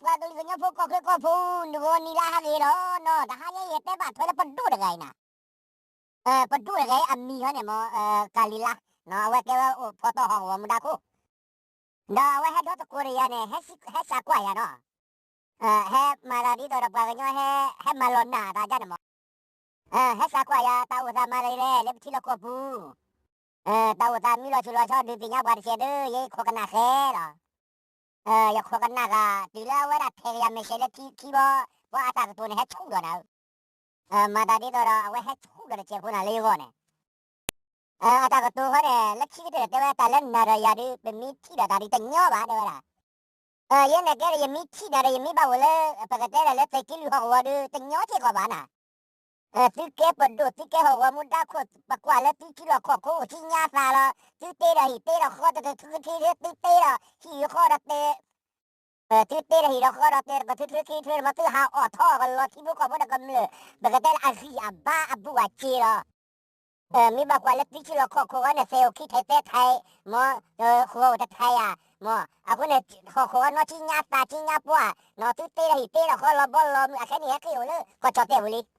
ပှၤကလုာ်ကညီဖိကီၢ်ချၢကီၢ်ဖိ နဂီၤနံၤလၢဟးဂ့ၤလီၤနီၤ, တဟါယဲယတဲဘၣ်ထွဲလၢပဒိၣ်တဂၤအံၤနၤ, ပဒိၣ်တဂၤအံၤအမံၤဟီန့ၣ်မ့ၢ် ကၤလံၤလါ, အဝဲကဲဝဲအိၣ်ဖီတီၢ်ဟီၣ်ကဝီၤမူဒါခိၣ်, ဒီးအဝဲဟဲဒီသကိးဒီးယၤန့ၣ် ဟဲစံးကွၢ်ယၤနီၤ, ဟဲမၤသးဒ်သိးဒီးပှၤကညီဟဲ ဟဲမၤလီၤနာ်အသးဒ်န့ၣ်မ့ၢ် ဟဲစံးကွၢ်ယၤ တၢ်အိၣ်သးမၤသးဒ်လဲၣ် လၢပထံလီၢ်ကီၢ်ပူၤ, တၢ်အိၣ်သးမံလီၤဆူၣ်လီၤဆီ ဒုးသ့ၣ်ညါပှၤတစဲးဒီး ယဲယခိးကနၣ်ဃဲလီၤ, ယခိးကနၣ်ဃာ်တုၤလၢအဝဲဒၣ်ထဲးကယၤမဲာ်ဆှဲလၢခံဘီ, ပှၤအတၢ်ကတိၤန့ၣ် ဟဲဆူၣ်ဒီးနၤဧၢ, မၤသးဒ်သိးဒီး အဝဲဟဲဆူၣ်ဒီးတစဲးဖိနၤလၢယဂီၢ်န့ၣ် အတၢ်ကတိၤဃီန့ၣ် လၢခံကတၢၢ်တဲဝဲတၢ်လၢနၤဒီးယၤဒုး ပမ့ၢ်ထံၣ်ဒီးတၢ်ဒုးတညီဘၣ်တဲဝဲဒၣ်, ယဲန့ၣ်ကဲဒီးယမ့ၢ်ထံၣ်နၤဒီးယမ့ၢ်ဘၣ်အိၣ်လၢ ပကတဲဒီးလၢသုးက့လွံၢ်ဟီၣ်ကဝီၤဒုး တညီစ့ၢ်ကီးဘၣ်နၤ, သုကဲပဒိၣ်သုကဲဟီၣ်ကဝီၤမူဒါခိၣ် ပကွၢ်လၢသုထံလီၢ်ကီၢ်ခိၣ်အိၣ်ဆံညါသးလီၤ, သုတ့ဒီးဟံၣ်တ့ဒီးဃီတထူၣ်ထူၣ်ထူၣ် သုတ့ဒီးဟံၣ်ဃီဒီးတဲ သုတ့ဒီးဟံၣ်ဒီးဃီဒီးတဲတကထူၣ်ထူၣ်ထူၣ်ထူၣ် မ့ၢ်သုဟးအီၣ်ထီၣ်ကလီၤထံဖိကီၢ်ဖိဒီးကမျၢၢ်, ပကတဲလၢအဂံၢ်အဘါအဘူးအစ့လီၤ, မ့ၢ်ဘၣ်ကွၢ်လၢသုထံလီၢ်ကီၢ်ခိၣ်ဃီန့ၣ် သဲးအိၣ်ခံထဲးသဲထဲး, မ့ၢ်, ဃီအိၣ်တထဲးယၤ, မ့ၢ်, အဃိန့ၣ် ဟီၣ်ခိၣ်ဃီနီၢ်ဆံညါသးဆံညါပှၢ်, သုတ့ဒီးဟံၣ်တ့ဒီးဃီလီၤဘီလီၤမုၢ် အခဲန့ၣ်ဟဲက့ၤအိၣ်လၢကီၢ်ကၠီၣ်တဲၣ်ပူၤ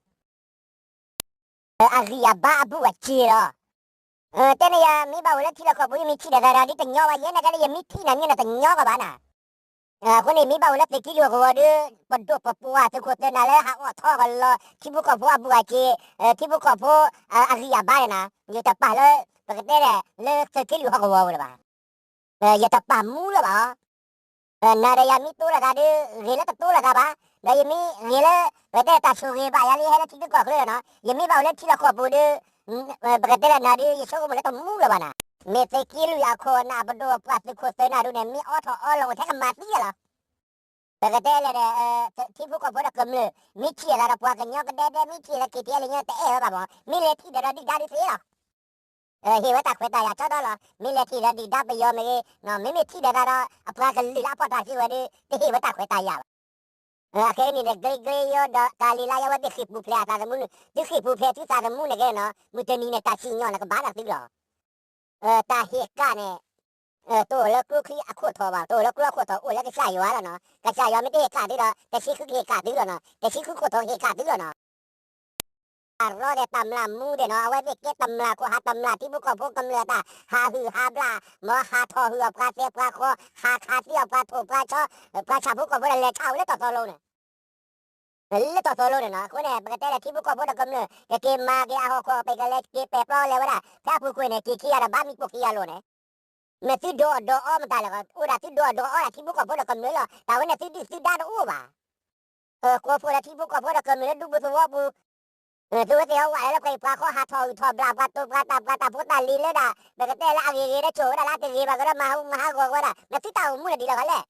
လံ အဂံၢ်အဘါအဘူးအစ့လီၤ. တဲန့ၣ်ယၤ မ့ၢ်ဘၣ်အိၣ်လၢထံလီၢ်ကီၢ်ပူၤ ယမ့ၢ်ထံၣ်ဒီးသးဒီးတညီဘၣ်, ယဲန့ၣ်ကဲလၢယမ့ၢ်ထံၣ်နၤမ့ၢ်န့ၣ်တညီကဘၣ်နၤ, အဃိန့ၣ် မ့ၢ်ဘၣ်အိၣ်လၢသုးက့လွံၢ်ဟီၣ်ကဝီၤဒီး ပဒိၣ်ပပှၢ်သုးခိၣ်သုးနၢ်လၢဟးအီၣ်ထီၣ်ကလီၤ ထံဖိကီၢ်ဖိအဘူးအစ့, ထံဖိကီၢ်ဖိအဂံၢ်အဘါန့ၣ်နၤ, ယတပာ်လၢ ပကတဲဒီး လၢသုးက့လွံၢ်ဟီၣ်ကဝီၤပူၤလၢၤဘၣ်. ယတပာ်မူလၢၤဘၣ်အီၤ နၤဒီးယၤမ့ၢ်တိလိာ်သးဒီး ဂ့ၤလၢတတိလိာ်သးဘၣ်, ဒီးယမ့ၢ်ဂ့ၤလၢ ပကတဲတၢ်ဆိၣ်ဂ့ၤဘၣ်ယၤလံဟဲလၢထံဒုကီၢ်ချၢနီၤ, ယမ့ၢ်ဘၣ်အိၣ်လၢထံလီၢ်ကီၢ်ပူၤဒီး ပကတဲဒီးနၤဒီး ယဆိကမိၣ်လၢတမူလၢၤဘၣ်နၤ, မ့ၢ်သုးက့လွံၢ်အခိၣ်အနၢ်ပဒိၣ်ပှၢ်သုးခိၣ်သုးနၢ်ဒုန့ၣ် မ့ၢ်အီထီၣ်အီလီၤအိၣ်ထဲကမၤသံလီၤ. ပကတဲလဲၣ်ဒီး ထံဖိကီၢ်ဖိဒီးကမျၢၢ် မ့ၢ်ထံၣ်အသးဒီးပှၤကညီကဒဲဒဲ မ့ၢ်ထံၣ်လၢ က့ၤထံၣ်လၢညါတအဲၣ်ဝဲဘၣ်မး, မ့ၢ်လဲၤထံၣ်ဒီးဒုၣ်ဒါဒုးသ့လီၤ. ဟ့ၣ်ဝဲတၢ်ခွဲးတၢ်ယာ်ကၠီဒီလီၤ, မ့ၢ်လဲၤထံၣ်ဒီးဒုၣ်ဒါပယီၤမ့ၢ်ဂ့ၤ, မ့မ့ၢ်ထံၣ်ဒီးသးဒီး အပှၤကလုာ်လၢအဖီၣ်တၢ်စုဝဲဒီး တဟ့ၣ်ဝဲတၢ်ခွဲးတၢ်ယာ်ဘၣ်. အခဲအံၤန့ၣ်ဒီး က့က့ယိဒီးကၤလံၤလါယဲဝဲသ့ၣ်ဃ့ၢ်ပူၤဖျဲးအသးသမူန့ၣ် သုဃ့ၢ်ပူၤဖျဲးသုသးသမူန့ၣ်ကဲနီၤ, မုၢ်တနံၤန့ၣ် တၢ်စံၣ်ညီၣ်န့ၣ်ကဘၣ်ဒီးသုလီၤ. တၢ်ဟ့ၣ်ကၣ်န့ၣ် တအိၣ်လၢကျိချံအခိၣ်ထိးဘၣ်, တအိၣ်လၢကျိအခိၣ်ထိး အိၣ်လၢကစၢ်ယွၤလီၤနီၤ, ကစၢ်ယွၤမ့ၢ်တဟ့ၣ်ကၣ်သုဒီး တဆံဃုကဟ့ၣ်ကၣ်သုလီၤနီၤ, တဆံဃုခိၣ်ထိးဟ့ၣ်ကၣ်သုလီၤနီၤ. တၢ်ရီဒီးတၢ်မျၢ်မူဒဲးနီၤ, အဝဲသ့ၣ်ကဲတမျၢ်ခိၣ်ဟးတမျၢ်ထံဖိကီၢ်ဖိကမျၢၢ်အတၢ် ဟးဟုၣ်ဟးဘျၣ်, မ့ၢ်ဟးထီၣ်ဟုၣ်အပှၤသဲပှၤဃီ, ဟးခးသံအပှၤထိၣ်ပှၤဆီ, ပှၤဆၣ်ဖိကီၢ်ဖိဒီးလဲၤဆါအိၣ်လၢတီၢ်သီလိၤန့ၣ် လၢတီၢ်သီလိၤန့ၣ်နီၤ, အဃိန့ၣ် ပကတဲလၢထံဖိကီၢ်ဖိဒီးကမျၢၢ် ကက့ၤမၤက့ၤအဟီၣ်ခိၣ် ပကလဲၤက့ၤပဲာ်ပျီလဲၤဝဲဒၣ် ဖဲအပူၤကွံာ်န့ၣ် က့ၤခံဂၤဒီးဘၣ်မံပိၢ်ခံဂၤလိၤန့ၣ်, မ့ၢ်သုဒိးအီၣ်ဒိးအီမတၤလဲၣ်, အိၣ်ဒၣ်သုဒိးအီၣ်ဒိးအီဒၣ်ထံဖိကီၢ်ဖိဒီးကမျၢၢ်လီၤ, တၢ်ဝဲန့ၣ်သုဒုၣ်သုဒါတအိၣ်ဘၣ်. ကိးဖှိၣ်ဒီးထံဖိကီၢ်ဖိဒီးကမျၢၢ်လၢဒူပူၤသဝီပူၤ သုဝဲသ့ၣ်အဝဲလဲၤလၢပှၤအံၤပှၤခီဟးထီၣ်ဟုၣ်ထီၣ်ဘျၣ်ပှၤတိာ်ပှၤတၢ်ပှၤတၢ်ဖိတၢ်လံၤလၢဒၣ် ပကတဲလၢအဂ့ၤဂ့ၤဒီး ကိၣ်ဝဲဒၣ်လၢအတဂ့ၤဘၣ်ကဒီး မၤဟးဂီၤဝဲဒၣ် မ့ၢ်သုတၢ်အိၣ်မူန့ၣ်ဒ်လဲၣ်ဃီလဲၣ်.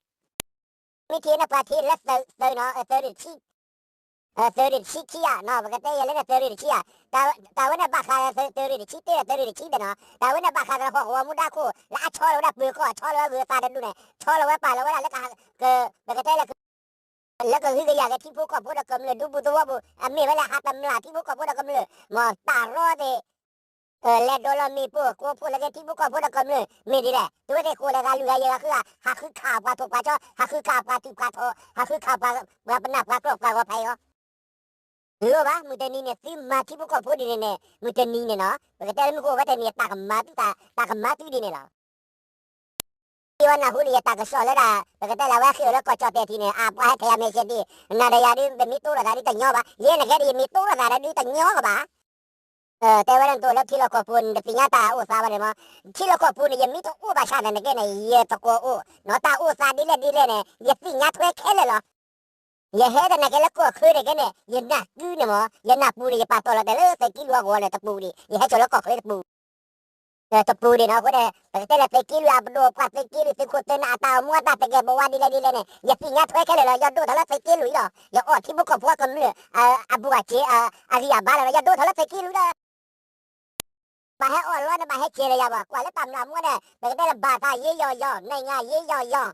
မ့ၢ်ထံၣ်န့ၣ်ပှၤထံၣ်လၢသုးသုးနီၤ သုးရ့ၣ်တဆံ သုးရ့ၣ်တဆံခံဧါနီၤ ပကတဲယဲလၢန့ၣ် သုးရ့ၣ်တဆံဧါ, တၢ်ဝဲန့ၣ်ဘၣ်ဃးသုးရ့ၣ်တဆံတ့ဒီး သုးရ့ၣ်တဆံဒီးနီၤ တၢ်ဝဲန့ၣ်ဘၣ်ဃးဒီးဟီၣ်ကဝီၤမူဒါခိၣ် လၢအဆီလီၤဝဲဒၣ်ပၢၤကီၢ် ဆီလီၤဝဲဂုၤသးတဒူၣ်န့ၣ် ဆီလီၤဝဲပာ်လီၤဝဲဒၣ်လၢ ပကတဲလၢ လၢကဟုကယာ်က့ၤထံဖိကီၢ်ဖိဒီးကမျၢၢ်ဒူပူၤသဝီပူၤ အမ့ၢ်ဝဲလၢဟးတမျၢ်ထံဖိကီၢ်ဖိဒီးကမျၢၢ် မ့ၢ်တၢ်ရီသ့ၣ် လဲၤဒိးလီၤမ့ၣ်ပိၢ် ကိးဖှိၣ်လၢက့ၤထံဖိကီၢ်ဖိဒီးကမျၢၢ် မ့ၢ်ဒ်လဲၣ် သုဝဲသ့ၣ်ဃိးလၢဂၤလွံၢ်ဂၤယဲၢ်ဂၤဃုဂၤ ဟးဃုခးပှၤထိၣ်ပှၤဆီ ဟးဃုခးပှၤထုးပှၤထိး ဟးဃုခးပှၤပနၢ်ပှၤကျီၢ်ပှၤဂီၤဖးအံၤလီၤ. လိၣ်ဘၣ် မုၢ်တနံၤန့ၣ် သုမၤထံဖိကီၢ်ဖိဒ်န့ၣ်န့ၣ် မုၢ်တနံၤန့ၣ်နီၤ ပကတဲလၢမုၢ်ကအိၣ်ဝဲတနံၤ တၢ်ကမၤသု တၢ်ကမၤသုဒ်န့ၣ်လီၤ. သ့ဝဲနၢ်ဟူလၢယတၢ်ကစီၣ်လၢဒၣ် ပကတဲလၢအဝဲဃ့ၢ်အိၣ်လၢကီၢ်ကၠီၣ်တဲၣ်ထံးန့ၣ် အပှၤဟဲထဲးယၤမဲာ်ဆှဲဒ် နၤဒီးယၤဒုး ပမ့ၢ်တိလိာ်သးဒုးတညီဘၣ် ယဲန့ၣ်ကဲဒ်ယမ့ၢ်တိလိာ်သးဒီးဒုးတညီကဘၣ် တဲဝဲဒၣ်နတိၢ်လၢထံလီၢ်ကီၢ်ပူၤန့ၣ် နတသ့ၣ်ညါတၢ်အိၣ်သးဘၣ်န့ၣ်မး ထံလီၢ်ကီၢ်ပူၤန့ၣ် ယမ့ၢ်တအိၣ်ဘၣ်ဆၣ်သနာ်က့န့ၣ် ယတကိးအိၣ် နီၢ်တၢ်အိၣ်သးဒ်လဲၣ်ဒ်လဲၣ်န့ၣ် ယသ့ၣ်ညါထွဲခဲလၢာ်လီၤ. ယဟဲသနာ်က့လၢကီၢ်ချၢန့ၣ်ကဲန့ၣ် ယနၢ်ကုန့ၣ်မး ယနၢ်ပူၤန့ၣ် ယပာ်တီၢ်လီၤတဲာ်လၢသုးက့လွံၢ်အဂီၢ်န့ၣ်တပူၤဒံး ယဟဲစိာ်လၢကီၢ်ချၢတပူၤ တပူၤဒံးနီၤ အဃိန့ၣ် ပကတဲလၢသုးက့လွံၢ်အပဒိၣ်ပှၢ်သုးက့လွံၢ်သုးခိၣ်သုးနၢ်အတၢ်အိၣ်မူအတၢ်သကဲးပဝးဒ်လဲၣ်ဒ်လဲၣ်န့ၣ် ယသ့ၣ်ညါထွဲခဲလၢာ်လီၤ ယဒိၣ်ထီၣ်လၢသုးက့လွံၢ်လီၤ ယအီၣ်ထံဖိကီၢ်ဖိကမျၢၢ် အဘူးအစ့ အဂံၢ်အဘါလီၤ ယဒိၣ်ထီၣ်လၢသုးက့လွံၢ်လီၤ ဘၣ်ဟဲအီၣ်လီၤန့ၣ် ဘၣ်ဟဲကဲၤလၢယၤဘၣ် ကွၢ်လၢတၢ်မျၢ်မူန့ၣ် ပကတဲလၢ ဘာသာရေးရောင်ရောင် နိုင်ငံရေးရောင်ရောင်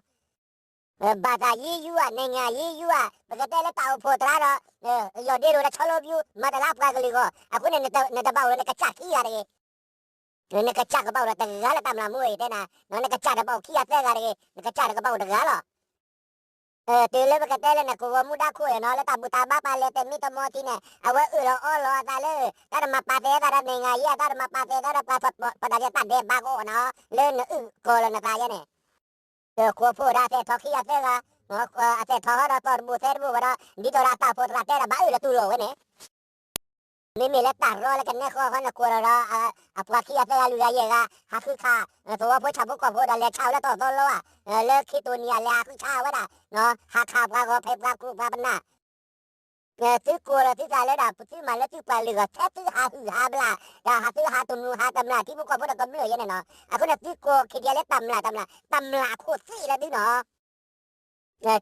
ဘာသာရေးယူၤဧါ နိုင်ငံရေးယူၤဧါ ပကတဲလၢတၢ်အိၣ်ဖှိၣ်တရါဒီး ယီၢ်ဒ့ရိၣ်ဒီးဆီလိပယူၤ မၤတၢ်လၢအပှၤကလုာ်အဂီၢ် အဃိန့ၣ် နတဘၣ်အိၣ်ဒီးနကစၢ်ခံဂၤတဂ့ၤ နကစၢ်ကဘၣ်အိၣ်ဒီးတဂၤလၢတၢ်မျၢ်မူအံၤတဲနၤ နကစၢ်တဘၣ်အိၣ်ခံဂၤသၢဂၤတဂ့ၤ နကစၢ်တကဘၣ်အိၣ်တဂၤလီၤ တုၤလၢပကတဲလၢနကဝီၤမူဒါခိၣ်အံၤနီၤ လၢတၢ်ဘူၣ်တၢ်ဘါပာ်လဲၤတမံၤတမီၤထံန့ၣ် အဝဲအၢၣ်လီၤအီလီၤအသးလၢ တၢ်တမၤပာ်သဲသးဒီးနံၣ်ဂၤယဲ တၢ်တမၤပာ်သဲသးဒီးပှၤ ပှၤတၢ်ယဲတၢ်ဒဲးဘးကအိၣ်နီၤ လၢနအုၣ်ကီၤလီၤနသးယဲန့ၣ် ကိးဖှိၣ်ဒီးအသဲးထီၣ်ခံအသၢဂၤ, အသဲးထီၣ်ဟီဒီးသီၣ်တဘိၣ်သဲတဘိၣ်ဝဲဒီး ဒ်သိးဒီးအတၢ်အိၣ်ဖှိၣ်သရၣ်တဲဒီးဘၣ်အၢၣ်လီၤတူၢ်လိာ်ဝဲန့ၣ် မ့မ့ၢ်လၢတၢ်ရီလၢကနဲဃီဃီန့ၣ် ကိးလီၤဒီး အပှၤခံဂၤသၢဂၤလွံၢ်ဂၤယဲၢ်ဂၤ ဟးဃုခး သဝီဖိဆၣ်ဖိကီၢ်ဖိဒီးလဲၤဆါဝဲလၢတၢ်အိၣ်သီလီၤဧါ, လၢခံတိၢ်နံၤအလဲၤဟးဃုဆါဝဲဒၣ် ဟးခးပှၤဂီၤဖဲပှၤကူပှၤပနၢ် သုကိးလီၤသုသးလၢဒၣ် သုမၤလၢသုပှၤလုာ်ဂီၤ ထဲသုဟးဟုၣ်ဟးဘျး ဒီးဟးသုဟးတမုာ်ဟးတမျၢ်ထံဖိကီၢ်ဖိဒီးကမျၢၢ်ယဲန့ၣ်နီၤ, အဃိန့ၣ်သုကိး ခံဒံး လၢတမျၢ်တမျၢ် တမျၢ်အခိၣ်သ့ၣ်လၢသုနီၤ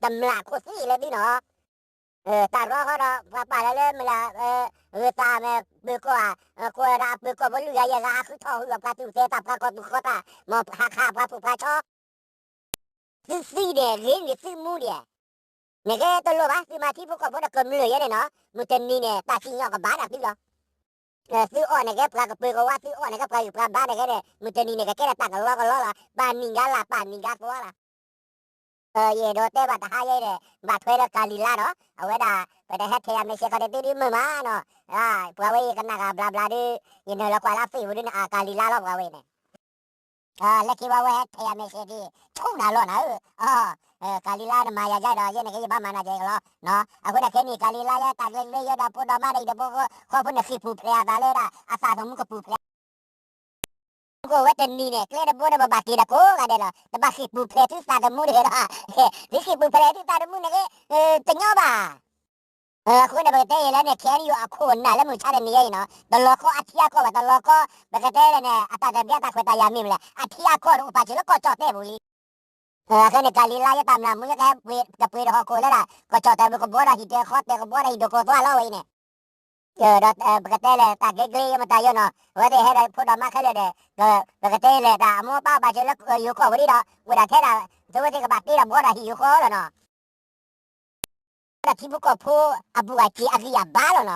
တမျၢ်အခိၣ်သ့ၣ်လၢသုနီၤ, တၢ်ရီဃီဒီး ပှၤပာ်လၢလၢမုၢ်လၢ် ဂုၤသးမ့ၢ်ပၢၤကီၢ်ဧါ, ကိးဒီးအပၢၤကီၢ်ဖိလွံၢ်ဂၤယဲၢ်ဂၤ ဟးဃုထီၣ်ဟုၣ်အပှၤသူၣ်သဲးသးပှၤကီၢ်သူၣ်ဃီသး မ့ၢ်ဟးခးပှၤဖုၣ်ပှၤဆီ သုသံန့ၣ် ဂ့ၤန့ၢ်သုမူဒံး, နကဲတလိၣ်ဘၣ် သုမၤထံဖိကီၢ်ဖိဒီးကမျၢၢ်ယဲန့ၣ်နီၤ, မုၢ်တနံၤန့ၣ် တၢ်စံၣ်ညီၣ်ကဘၣ်ဒၣ်သုလီၤ သုအီၣ်န့ၣ်ကဲပှၤကပၢၤကဝါ သုအီၣ်န့ၣ်ကဲပှၤဂံၢ်ပှၤဘါန့ၣ်ကဲန့ၣ် မုၢ်တနံၤန့ၣ် ကကဲဒီးတၢ်ကလီကလီလီၤ, ပာ်နံၣ်ဂၤလၢ် ပာ်နံၣ်ဂၤကဝါလီၤ. ယအဲၣ်ဒိးတဲဘၣ်တဟါယဲဒီး ဘၣ်ထွဲဒီးကၤလံၤလါနီၤ, အဝဲဒၣ် ပတဟဲထဲးယၤ message ခီဒဲးသုဒုးမုာ်မးနီၤ, ပှၤဝဲအံၤကနၣ်ဂၤဘျါဘျါဒုး ယနုာ်လီၤကွၢ်လၢ Facebook ဒုးန့ၣ် အကၤလံၤလါလီၤပှၤဝဲန့ၣ် လၢခံဝဲဝဲဟဲထဲးယၤ message ဒ် ဆိၣ်နၤလီၤနၤဧၢ, ကၤလံၤလါနမၤယၤယါဒီး ယဲန့ၣ်က့ ယဘၣ်မၤနၤယဲကလီၤ, အဃိန့ၣ်ခဲနံၣ် ကၤလံၤလါယဲတၢ်ကျဲကျဲယဲဒီးဖိဒီးမါဒီး ဟံၣ်ဖိဃီဖိန့ၣ် ဃံၢ်ပူၤဖျဲးအသးလၢဒၣ် အသးသမူကပူၤဖျဲး ကိးဝဲတနံၤန့ၣ် ကျဲတဘိန့ၣ် ပဘၣ်က့ၤဒီးကိးဂၤဒဲးလီၤ, တဘၣ်ဃံၢ်ပူၤဖျဲးသုသးသမူတဂ့ၤလီၤ, သုဃံၢ်ပူၤဖျဲးသုသးသမူန့ၣ်က့ တညီဘၣ် အဃိန့ၣ် ပကတဲအံၤလၢန့ၣ် KNU အခိၣ်အနၢ်လၢမုၢ်ဆါတနံၤအံၤနီၤ တလီၤကီအထံအကီၢ်ဘၣ် တလီၤကီ ပကတဲလဲၣ်န့ၣ် အတၢ်သဘျ့တၢ်ခွဲးတၢ်ယာ်မ့ၢ်မနုၤလဲၣ် အထံအကီၢ်တအိၣ်ပာ်စၢၤလၢကီၢ်ကၠီၣ်တဲၣ်ပူၤလံ. အဃိန့ၣ် ကၤလံၤလါယဲတၢ်မျၢ်မူ ယကဟဲပှ့ၤဒီးဟီၣ်ခိၣ်လၢဒၣ် ကီၢ်ကၠီၣ်တဲၣ်ပူၤကဘှီဒီးဟံၣ်တဲာ်ဃီတဲာ်ကဘှီဒီးဟံၣ်ဒိၣ်ခိၣ်သွါလီၤဝဲအံၤန့ၣ် ဒီးပကတဲလဲၣ် တၢ်ကျ့ကျ့ယဲမတၤယဲနီၤ အဝဲသ့ၣ်ဟဲဒီးဖိဒီးမါခဲလၢာ်ဒီး ပကတဲလဲၣ် တၢ်အမိၢ်အပၢ်ဘၣ်စၢၤလၢယိၤကီၢ်ဝဲဒၣ်ဒီး အိၣ်ဒၣ်ထဲဒၣ် သုဝဲသ့ၣ်ကဘၣ်တ့ဒီးဘှီဒီးဟံၣ်ယိၤဃီလီၤနီၤ ဒီးထံဖိကီၢ်ဖိအဘူးအက့ၤအဂံၢ်အဘါလီၤနီၤ.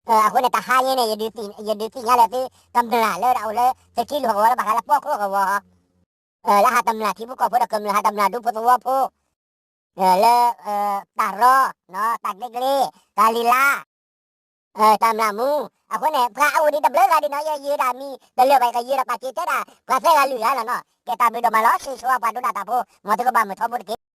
အဃိန့ၣ် တဟါညါန့ၣ် ယဒုးသ့ၣ်ညါလၢသု ကမျၢၢ်လၢဒၣ်အိၣ်လၢ သုးက့လွံၢ်ကဝီၤလၢဘၣ်ဃးလၢပီၣ်ခိၣ်ကဝီၤ လၢဟးတမျၢ်ထံဖိကီၢ်ဖိဒီးကမျၢၢ်ဟးတမျၢ်ဒူဖိသဝီဖိ လၢ တၢ်ရီ တၢ်ကျ့ကျ့ ကၤလံၤလါ တၢ်မျၢ်မူ အဃိန့ၣ် ပှၤအအိၣ်ဒံးတဘျုးဂၤဒံးနီၤ ယယုၢ်ဒၣ်မံၤတလၢာ်ဘၣ် ယကယုၢ်ဒီးပာ်က့ၤတဲဒၣ် ပှၤသၢဂၤလွံၢ်ဂၤလီၤနီၤ ကဲတၢ်ဘျုးဒိၣ်မးလီၤ ဆံးဆံးဝါပှၤဒိဒၣ်တၢ်ဖိ မ်သုကဘၣ်မုာ်ထီဘိတက့ၢ်.